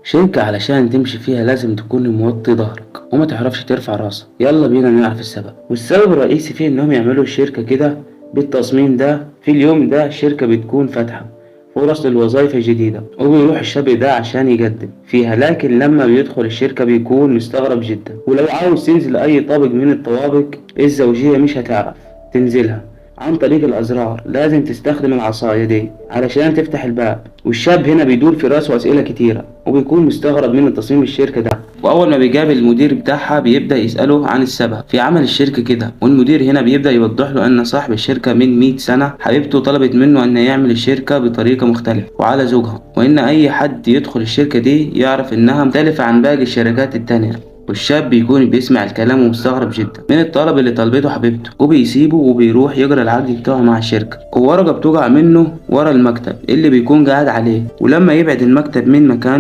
شركة علشان تمشي فيها لازم تكون موطي ظهرك وما تعرفش ترفع راسك. يلا بينا نعرف السبب. والسبب الرئيسي فيه انهم يعملوا الشركة كده بالتصميم ده. في اليوم ده الشركة بتكون فاتحة فرص للوظائف الجديدة، وبيروح الشاب ده عشان يقدم فيها، لكن لما بيدخل الشركة بيكون مستغرب جدا. ولو عاوز تنزل أي طابق من الطوابق الزوجية مش هتعرف تنزلها عن طريق الأزرار، لازم تستخدم العصاية دي علشان تفتح الباب. والشاب هنا بيدور في راسه أسئلة كتيرة وبيكون مستغرب من تصميم الشركة ده. وأول ما بيقابل المدير بتاعها بيبدأ يسأله عن السبب في عمل الشركة كده، والمدير هنا بيبدأ يوضح له أن صاحب الشركة من 100 سنة حبيبته طلبت منه أن يعمل الشركة بطريقة مختلفة وعلى ذوقها، وإن أي حد يدخل الشركة دي يعرف إنها مختلفة عن باقي الشركات التانية. والشاب بيكون بيسمع الكلام ومستغرب جدا من الطلب اللي طلبته حبيبته، وبيسيبه وبيروح يقرا العقد بتاعه مع الشركة. وورقة بتقع منه ورا المكتب اللي بيكون قاعد عليه، ولما يبعد المكتب من مكانه